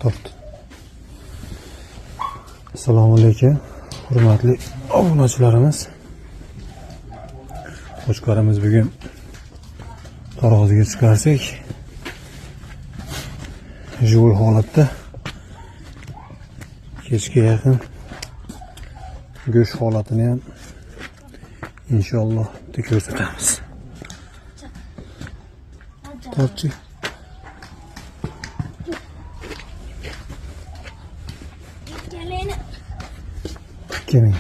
Tort. Assalomu alaykum, hurmatli obunachilarimiz. Qo'chqorimiz bugun taroziga chiqarsak, живой holatda, kechga yaqin go'sht holatini ham inshaalloh bitta ko'rsatamiz. Tortchi. Kelini. Keling.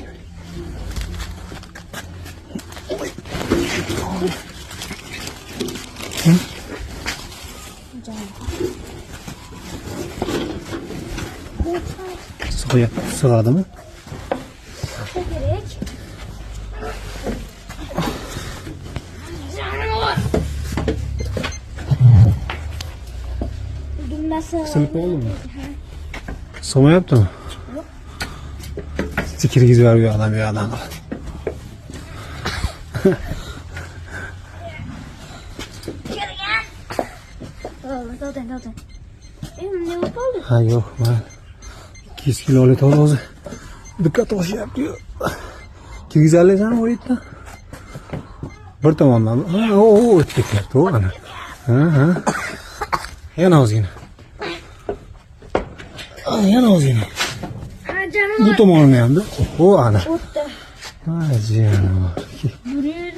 Sig'adimi? Gerek. Jonivor. Dumbasi. Qisilib qoldimi? Sig'mayaptimi? Kirgizib yuborib u yoqdan bu yoqdan. Kirgan. Bo'ldi, to'xtang, to'xtang. Nima bo'lib qoldi? Ha, yo'q, mayli. 200 kilolik tarozi diqqat oshyapti-yu. Kirgizolmaysanmi u yerdan? Bir tomondan. Ha, o, o'tib ketyapti, u ana. Ha, ha. Yana ozgina. Ha, yana ozgina. Ha, Bu jonivor. tomonini hamda. O, ana. O'tdi. Ha, jonivor. Yurib.